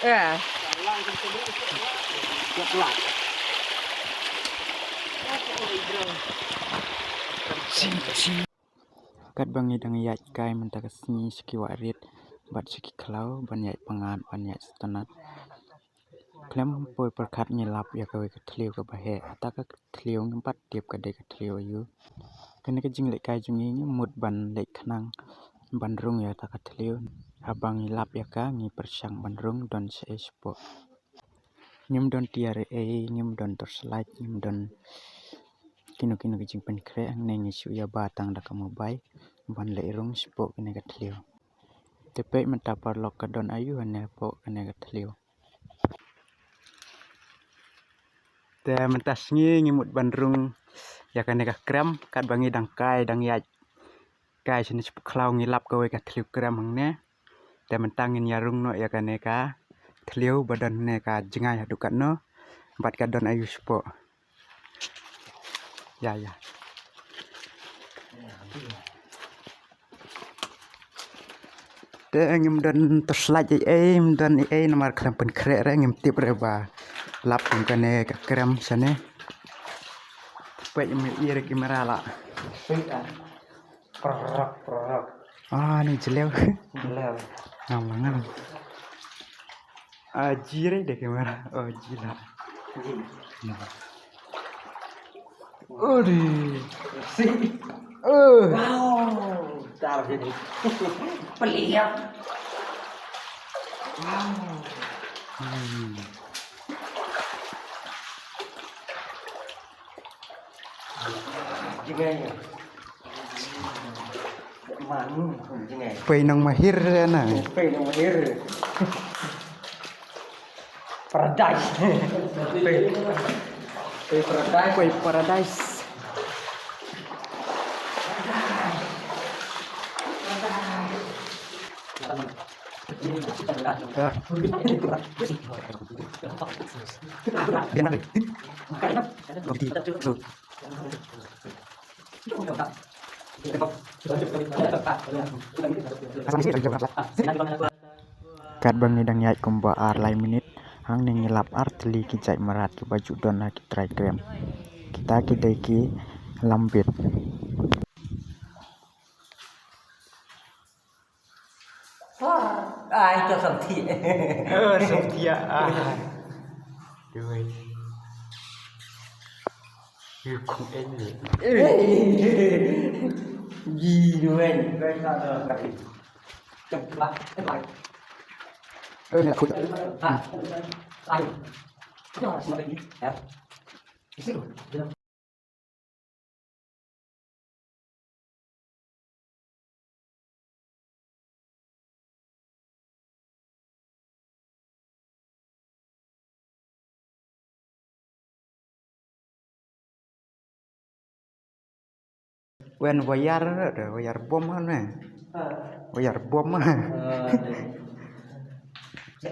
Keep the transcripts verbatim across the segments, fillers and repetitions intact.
Eh. Katba ngi dang ïaid kai mynta ka sngi sha ki wah rit bad sha ki khlaw ban ïaid pyngngad ban ïaid sngewtynnat. Khlem poi pyrkhat ngi lap ïa kawei ka thliew kaba heh. Kata ka thliew ngim pat tip ka dei ka thliew aïu. Kane ka jingleh kai jong ngi, ngi mut ban leh khnang ban rung ïa kata ka thliew. Haba ngi lap ïa ka ngi pyrshang ban rung don shaei shapoh. Ngim don tiar ei, ngim don torchlight, ngim don kino kino ki jingpynkhreh, hangne ngi shu ïa ba tang da ka mobile ban leh rung shapoh kane ka thliew. Te peit mynta paralok ka don aïu hangne hapoh kane ka thliew. Te mynta sngi ngi mut ban rung ïa kane ka krem katba ngi dang kai dang ïaid kai shane shapoh khlaw ngi lap kawei ka thliew krem hangne. Te mynta ngin ïa rung noh ïa kane ka thliew ba don ne ka jngai haduh katno bad ka don aïu shapoh. Ïa ïa. Te ngim don torchlight ei ei, ngim don ei ei namar khlem pynkhreh re, ngim tip re ba lap kum kane ka krem shane. Peit ym ïohi re camera la. Peit ah. Prrok, prrok. Ah, ni jlew. Jlew. Ngam ngam. Ah, ji re de camera. Oh, ji la. Ji. Odi. Si. Eh. Wow. Tar jadi. Peliap. Wow. Hmm. Jingai. Manu, jingai. Pei nang mahir na. Pei nang mahir. Paradise. Pei. Pei paradise. Pei paradise. Katba ngi dang ïaid kumba ar lai minit, hangne ngi lap ar tylli ki jait mrad kiba ju don ha ki trai krem. Kita ki dei ki lambit. Ai, to samthi. Eh, samthi ah. Duai. Yu kung en ni. Gi duai. Duai sa do. Cepat, cepat. Eh, ni aku. Ah. Ayo. Itu harus sampai ni. Ya. Di situ. Wen wayar, ada wayar bom kan, eh? Wayar bom. Yang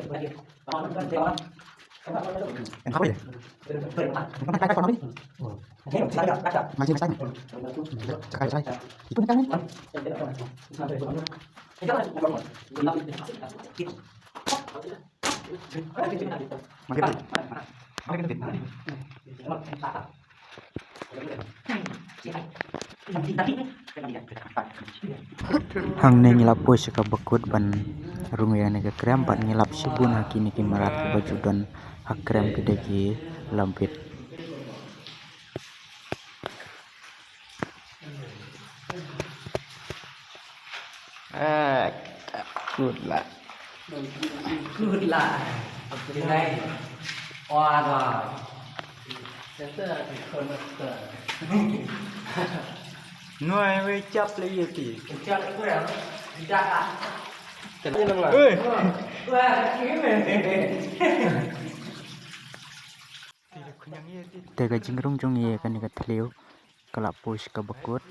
apa ya? Yang apa ya? Yang apa ya? Masih, masih. Itu kan kan? Hangne ngi la poi sha kaba kut ban rung ïa kane ka krem bad ngi lap shibun ha kine ki mrad kiba ju don ha krem ki dei ki lambit. Eh, good luck. Good luck. Jingai. Wah, dah. Noi wei chap le ye ti. Chap le ye. Dah. Kena nang lah. Wei. Wah, ini. Te ka jingrung jong ngi ïa kane ka thliew ka la poi sha kaba kut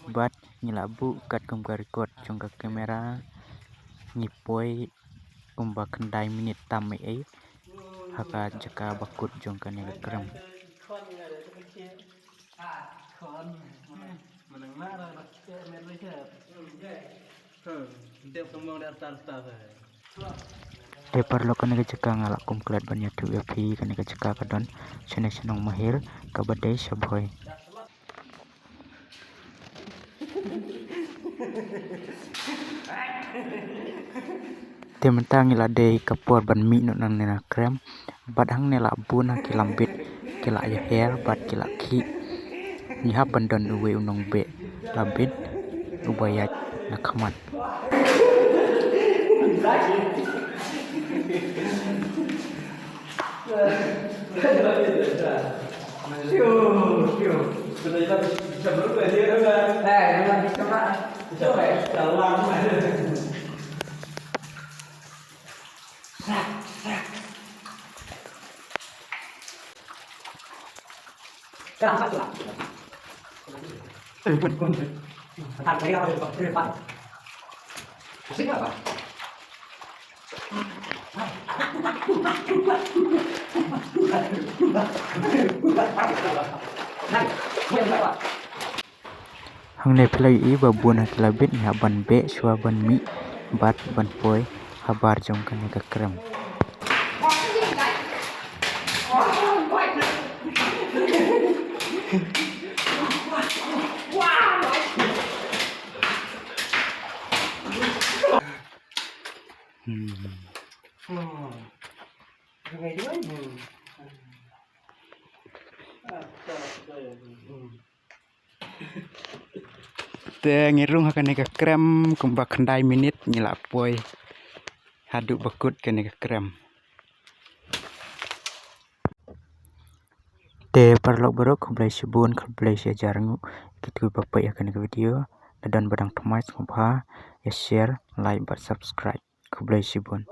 bad ngi la buh katkum ka record jong ka camera. Ngi poi kumba khyndai minit tam ei ei ha ka jaka ba kut jong kane ka krem. Te paralok, kane ka jaka nga la kum klet ban ïathuh ïa phi, kane ka jaka ka don shane sha Nongmahir, kaba dei sha Bhoi. Te mynta ngi la dei ka por ban mih noh nangne na krem. Bad hangne la bun ha ki lambit ki la ïaher bad ki la khih. Ngi hap ban don uwei u nongbeh lambit uba ïaid na khmat. Hangne phi la ïohi ba bun ha ki lambit ngi hap ban beh shuwa ban mih bad ban poi habar jong kane ka krem. Hmm. Te ngi rung ha kane ka krem kumba khyndai minit ngi la poi haduh ba kut kane ka krem. Te paralok baroh, khublei shibun, khublei shihajar nguh ïa kito kiba peit ïa kane ka video. Lada don ba dang thymmai sngewbha ïa share, like bad subscribe. Khublei shibun.